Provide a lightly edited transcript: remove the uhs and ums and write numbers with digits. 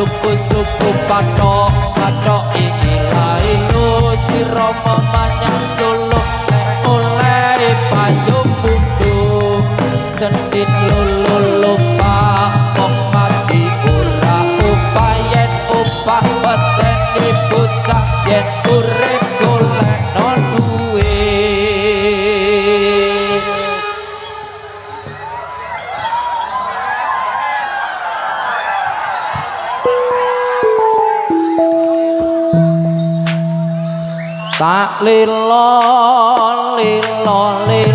Ruku ruku patok patok ilailu sira memanyang Solo nek oleh payu mundur cendit lolo lupa wong mati ora upah yen upah weteni bocah yen urip golekno duwe. Tak lilo lilo lilo.